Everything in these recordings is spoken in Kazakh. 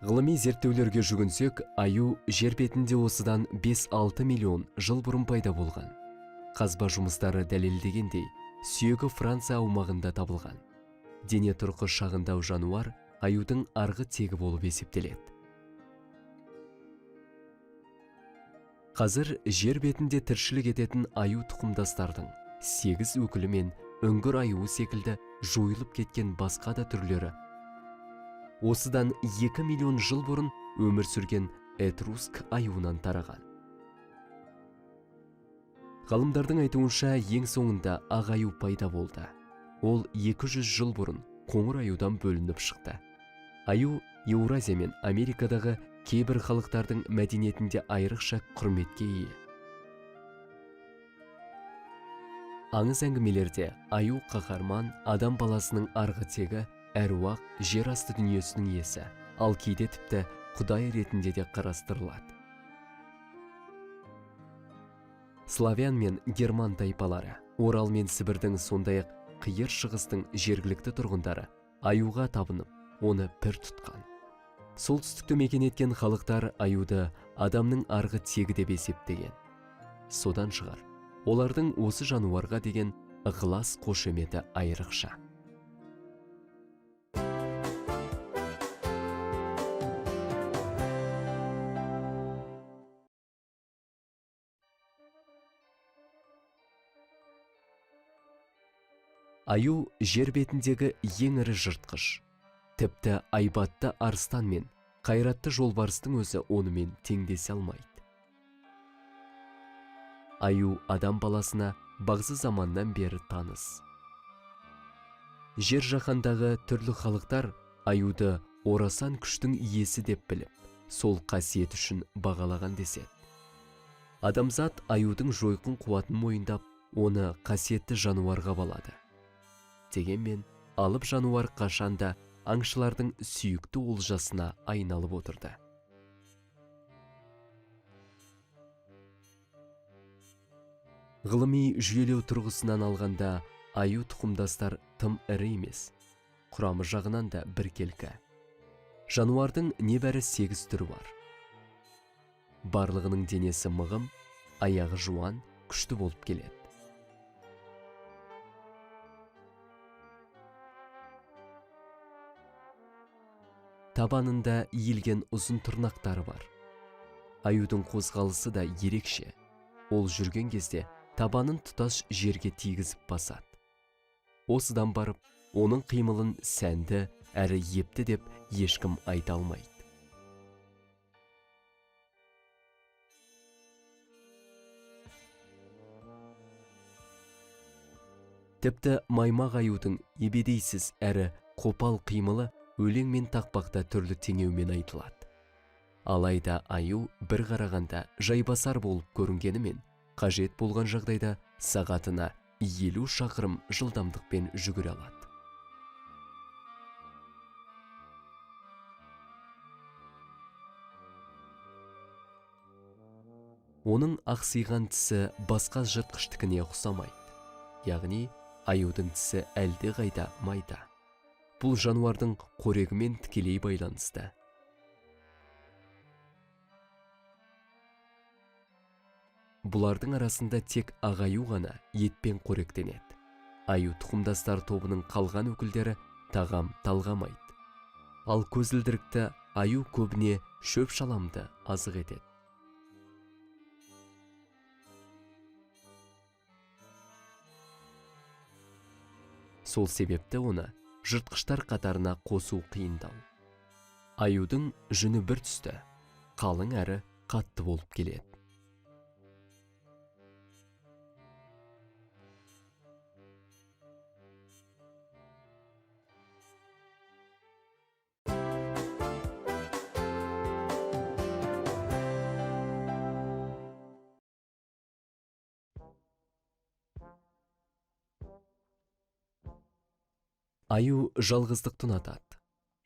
Ғылыми зерттеулерге жүгінсек, аю жер бетінде осыдан 5-6 миллион жыл бұрын пайда болған. Қазба жұмыстары дәлелдегендей, сүйегі Франция аумағында табылған. Дене тұрқы шағындау жануар аюдың арғы тегі болып есептеледі. Қазір жер бетінде тіршілік ететін аю тұқымдастардың 8 өкілі мен үңгір аюы секілді жойылып кеткен басқа да түрлері осыдан 2 миллион жыл бұрын өмір сүрген этруск аюынан тараған. Ғалымдардың айтуынша, ең соңында ақ аю пайда болды. Ол 200 жыл бұрын қоңыр аюдан бөлініп шықты. Аю Еуразия мен Америкадағы кейбір халықтардың мәдениетінде айрықша құрметке ие. Аңыз әңгімелерде аю қаһарман, адам баласының арғы тегі, әруақ, жер асты дүниесінің иесі, ал кейде тіпті құдай ретінде де қарастырылады. Славян мен герман тайпалары, Орал мен Сібірдің, сондай-ақ Қиыр Шығыстың жергілікті тұрғындары аюға табынып, оны пір тұтқан. Солтүстікті мекен еткен халықтар аюды адамның арғы тегі деп есептеген. Содан шығар, олардың осы жануарға деген ықылас қошеметі айрықша. Аю жер бетіндегі ең ірі жыртқыш. Тіпті айбатты арыстан мен қайратты жолбарыстың өзі онымен теңдесе алмайды. Аю адам баласына бағзы заманнан бері таныс. Жер жаһандағы түрлі халықтар аюды орасан күштің иесі деп біліп, сол қасиет үшін бағалаған деседі. Адамзат аюдың жойқын қуатын мойындап, оны қасиетті жануарға балады. Дегенмен, алып жануар қашанда аңшылардың сүйікті олжасына айналып отырды. Ғылыми жүйелеу тұрғысынан алғанда, аю тұқымдастар тым ірі емес, құрамы жағынан да біркелкі. Жануардың небәрі 8 түрі бар. Барлығының денесі мығым, аяғы жуан, күшті болып келеді. Табанында иілген ұзын тырнақтары бар. Аюдың қозғалысы да ерекше. Ол жүрген кезде табанын тұтас жерге тигізіп басады. Осыдан барып, оның қимылын сәнді әрі епті деп ешкім айта алмайды. Тіпті маймақ аюдың ебедейсіз әрі қопал қимылы өлең мен тақпақта түрлі теңеумен айтылады. Алайда аю бір қарағанда жайбасар болып көрінгенімен, қажет болған жағдайда сағатына 50 шақырым жылдамдықпен жүгіре алады. Оның ақсиған тісі басқа жыртқыштікіне ұқсамайды. Яғни аюдың тісі әлдеқайда майда. Бұл жануардың қорегімен тікелей байланысты. Бұлардың арасында тек ақ аю ғана етпен қоректенеді. Аю тұқымдастар тобының қалған өкілдері тағам талғамайды. Ал көзілдірікті аю көбіне шөп-шаламды азық етеді. Сол себепті оны жыртқыштар қатарына қосу қиындау. Аюдың жүні бір түсті, қалың әрі қатты болып келеді. Аю жалғыздықты ұнатады.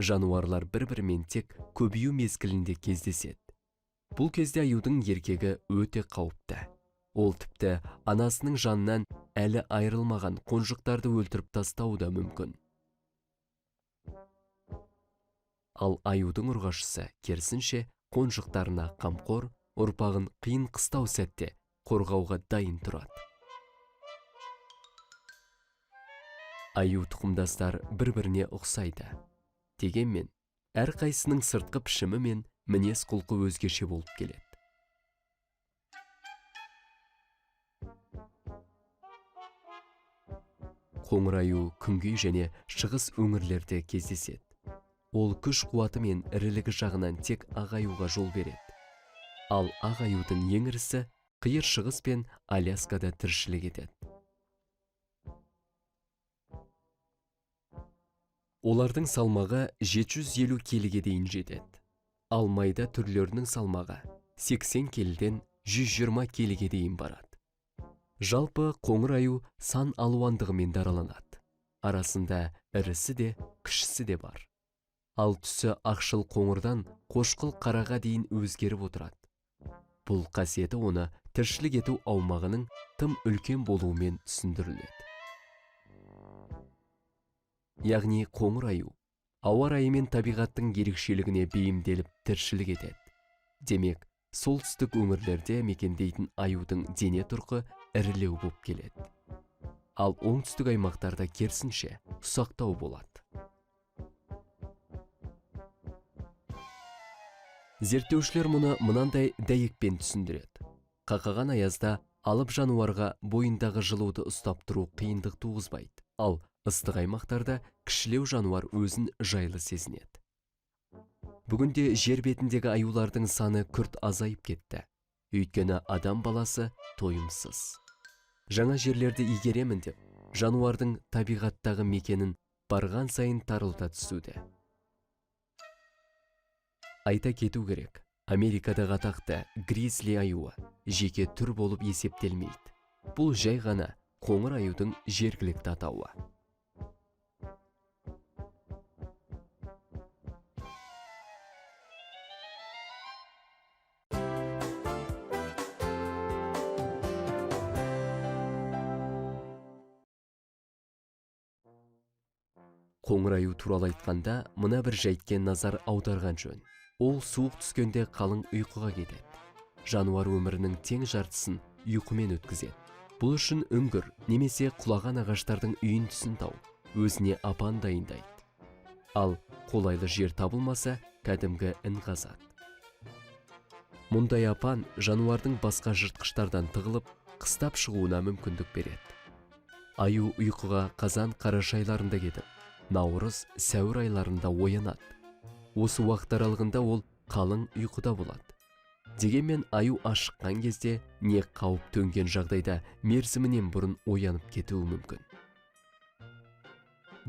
Жануарлар бір-бірімен тек көбею мезгілінде кездеседі. Бұл кезде аюдың еркегі өте қауіпті. Ол тіпті анасының жанынан әлі айырылмаған қонжықтарды өлтіріп тастауы да мүмкін. Ал аюдың ұрғашысы керісінше қонжықтарына қамқор, ұрпағын қиын қыстау сәтте қорғауға дайын тұрады. Аю тұқымдастар бір-біріне ұқсайды. Дегенмен, әрқайсының сыртқы пішімі мен мінез құлқы өзгеше болып келеді. Қоңыр аю күнгей және шығыс өңірлерде кездеседі. Ол күш қуаты мен ірілігі жағынан тек ақ аюға жол береді. Ал ақ аюдың ең ірісі Қиыр Шығыс пен Аляскада тіршілік етеді. Олардың салмағы 750 келіге дейін жетеді. Ал майда түрлерінің салмағы 80 келіден 120 келіге дейін барады. Жалпы қоңыр аю сан алуандығымен дараланады. Арасында ірісі де, кішісі де бар. Ал түсі ақшыл қоңырдан қошқыл қараға дейін өзгеріп отырады. Бұл қасиеті оны тіршілік ету аумағының тым үлкен болуымен түсіндіріледі. Яғни қоңыр аю ауа райы мен табиғаттың ерекшелігіне бейімделіп тіршілік етеді. Демек, солтүстік өңірлерде мекендейтін аюдың дене тұрқы ірілеу болып келеді. Ал оңтүстік аймақтарда керісінше ұсақтау болады. Зерттеушілер мұны мынандай дәйекпен түсіндіреді. Қақаған аязда алып жануарға бойындағы жылуды ұстап тұру қиындық туғызбайды. Ал ыстық аймақтарда кішілеу жануар өзін жайлы сезінеді. Бүгінде жер бетіндегі аюлардың саны күрт азайып кетті. Өйткені адам баласы тойымсыз. Жаңа жерлерді игеремін деп, жануардың табиғаттағы мекенін барған сайын тарылта түсуде. Айта кету керек, Америкадағы атақты гризли аюы жеке түр болып есептелмейді. Бұл жай ғана қоңыр аюдың жергілікті атауы. Қоңыр аю туралы айтқанда, мына бір жайтке назар аударған жөн. Ол суық түскенде қалың ұйқыға кетеді. Жануар өмірінің тең жартысын ұйқымен өткізеді. Бұл үшін үңгір немесе құлаған ағаштардың үйіндісін тауып, өзіне апан дайындайды. Ал қолайлы жер табылмаса, кәдімгі ін қазады. Мұндай апан жануардың басқа жыртқыштардан тығылып, қыстап шығуына мүмкіндік береді. Аю ұйқыға қазан қараша айларында кетіп, наурыз, сәуір айларында оянады. Осы уақыт аралығында ол қалың ұйқыда болады. Дегенмен аю ашыққан кезде не қауіп төнген жағдайда мерзімінен бұрын оянып кетуі мүмкін.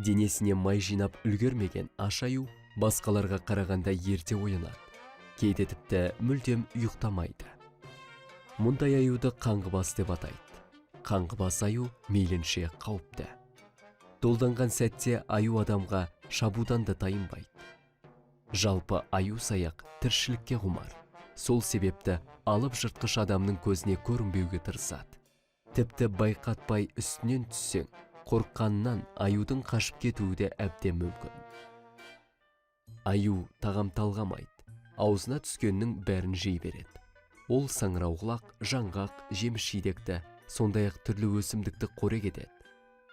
Денесіне май жинап үлгермеген аш аю басқаларға қарағанда ерте оянады. Кейде тіпті мүлдем ұйықтамайды. Мұндай аюды қаңғыбас деп атайды. Қаңғыбас аю мейлінше қауіпті. Долданған сәтте аю адамға шабудан да тайынбайды. Жалпы аю саяқ тіршілікке құмар. Сол себепті алып жыртқыш адамның көзіне көрінбеуге тырысады. Тіпті байқатпай үстінен түссең, қорыққаннан аюдың қашып кетуі де әбден мүмкін. Аю тағам талғамайды. Аузына түскеннің бәрін жей береді. Ол саңырауқұлақ, жаңғақ, жеміс жидекті, сондай-ақ түрлі өсімдікті қорек етеді.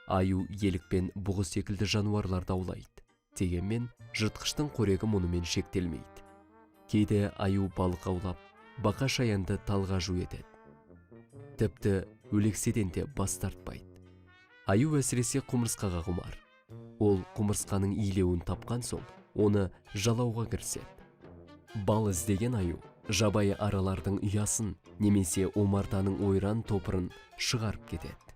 Аю елік пен бұғы секілді жануарларды аулайды. Дегенмен, жыртқыштың қорегі мұнымен шектелмейді. Кейде аю балық аулап, бақа шаянды талғажу етеді. Тіпті өлекседен де бас тартпайды. Аю әсіресе құмырсқаға құмар. Ол құмырсқаның илеуін тапқан соң, оны жалауға кіріседі. Бал іздеген аю жабайы аралардың ұясын немесе омартаның ойран топырын шығарып кетеді.